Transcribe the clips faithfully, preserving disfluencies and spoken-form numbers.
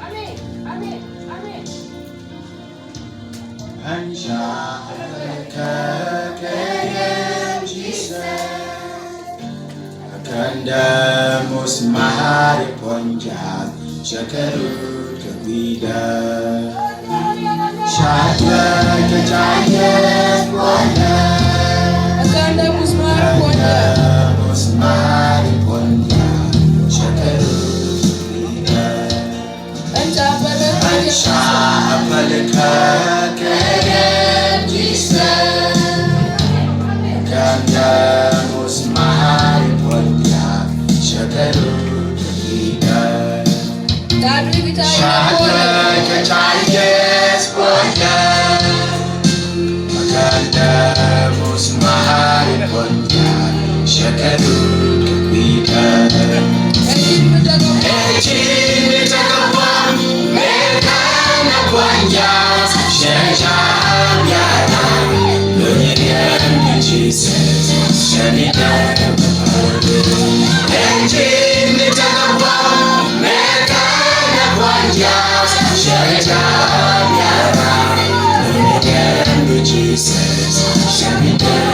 Amen. Amen. Amen. Ɛn ca a pälkɛ kɛ Jesus. Ɛ kɛn dee musmari puɔ̱ny jath, cɛ kɛ rut kɛ gui̱dä. Ca a pälkɛ kɛ ca Yecu puɔ̱nydä. Ɛ kɛn dee musmari puɔ̱ny jath. Musmari puɔ̱ny jath, cɛ kɛ rut kɛ gui̱dä. Ɛn ca a pälkɛ kɛ, ɛn ca a pälkɛ kɛ Jesus. Kɛn dee musmari puɔ̱ny jath, cɛ kɛ rut kɛ gui̱dä. Ca a pälkɛ kɛ ca Yecu puɔ̱nydä. Ɛ kɛn dee musmari puɔ̱ny jath, cɛ kɛ rut kɛ gui̱dä. Ɛ ji̱n mi tekɛ buɔ̱m mi kɛn ɛ puɔ̱ny jath, cɛ ca biaram. Lony riɛm ni Jesus, cɛ ni dee. Ɛ ji̱n mi tekɛ buɔ̱m mi kɛn ɛ puɔ̱ny jath, cɛ ca biaram. Lony riɛm ni Jesus, cɛ ni dee.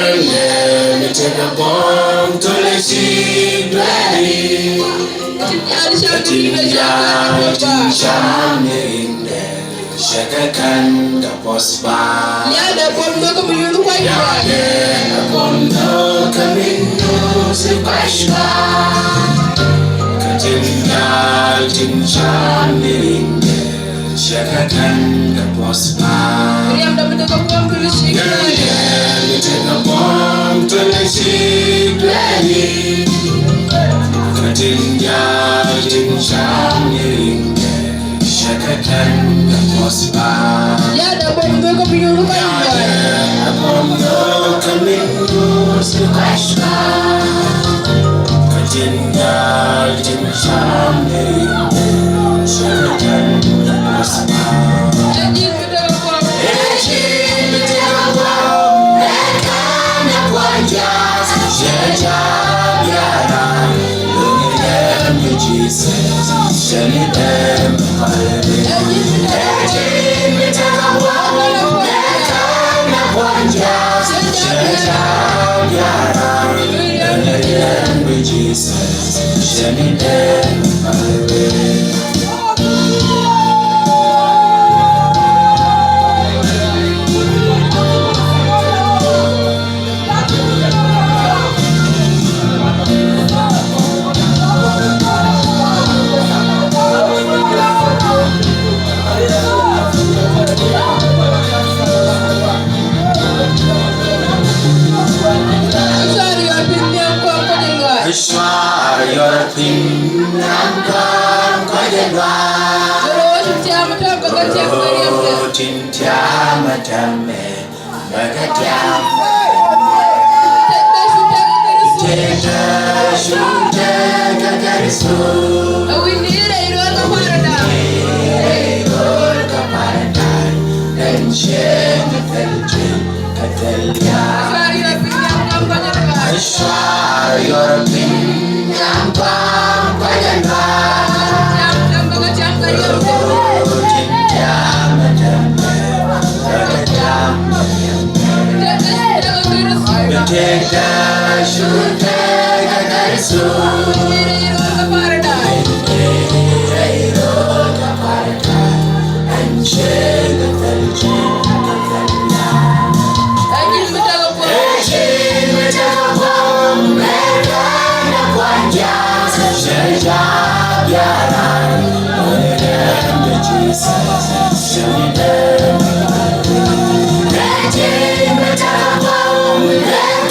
Ɛn dee mi tekɛ buɔ̱m thilɛ ci dueeri. Kä tin diaal tin ca mi riŋdɛ, cɛ kɛ kɛn kɛ puɔ̱th baaŋ. Liaadɛ buɔ̱m nhök kä mi nyuuth kua̱c. Liaadɛ buɔ̱m nhök kä mi nyuuth kua̱c baaŋ. Kä tin diaal tin ca mi riŋdɛ, cɛ kɛ kɛn kɛ puɔ̱th baaŋ. Riɛmdɛ mi tekɛ buɔ̱m thilɛ ci dueeri. Riɛmdɛ mi tekɛ buɔ̱m thilɛ ci dueeri. Kä tin diaal tin ca mi riŋdɛ, cɛ kɛ kɛn kɛ puɔ̱th baaŋ. Liaadɛ buɔ̱m nhök kä mi nyuuth kua̱c baaŋ. Liaadɛ buɔ̱m nhök kä mi nyuuth kua̱c baaŋ. Kä tin diaal tin ca mi riŋdɛ, cɛ kɛ kɛn kɛ puɔ̱th baaŋ. Ɛ ji̱n mi tekɛ buɔ̱m. Ɛ ji̱n mi tekɛ buɔ̱m, mi kɛn ɛ puɔ̱ny jath, cɛ ca biaram. Lony riɛm ni Jesus, cɛ ni dee. Ɛ ji̱n mi tekɛ buɔ̱m, mi kɛn ɛ puɔ̱ny jath, cɛ ca biaram. Lony riɛm ni Jesus, cɛ ni dee. Cuarɛ yɔr piny nhiam kɔn kɔc ɛ duaar. Röö tin tiam ɛ tɛmɛ bɛ kɛ tiam ɛ riɛmdɛ. Röö tin tiam ɛ tɛmɛ bɛ kɛ tiam. Tëë tëë cu tëë kɛ Kritho. Tëë tëë cu tëë kɛ Kritho. Ɛ wi̱ni rɛy röör kä Paradise. Rɛy röör kä Paradise. Ɛn cieŋ ɛ thil cieŋ. Kä thil diaal. Cuarɛ yɔr piny nhiam kɔn kɔc ɛ duaar. Cuarɛ yɔr piny nhiam kɔn kɔc ɛ duaar. Röö tin tiam ɛ tɛmɛ bɛ kɛ tiam. Bi tëë tëë cu tëë kɛ Kritho. Rɛy röör kä Paradise. Rɛy röör kä Paradise. Ɛn cieŋ ɛ thil cieŋ kä thil diaal. Ɛ ji̱n mi tekɛ buɔ̱m. Ɛ ji̱n mi tekɛ buɔ̱m, mi kɛn ɛ puɔ̱ny jath, cɛ ca biaram. Lony riɛm ni Jesus, cɛ ni dee. Ɛ ji̱n mi tekɛ buɔ̱m, mi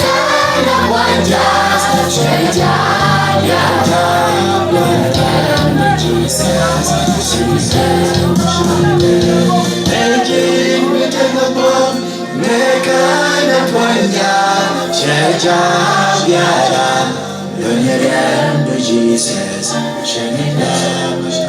kɛn ɛ puɔ̱ny jath, cɛ ca biaram. Lony riɛm ni Jesus, cɛ ni dee. Puɔ̱ny Nhial cɛ jaak biaran, lony riɛm du Jesus cɛ ni nɛm.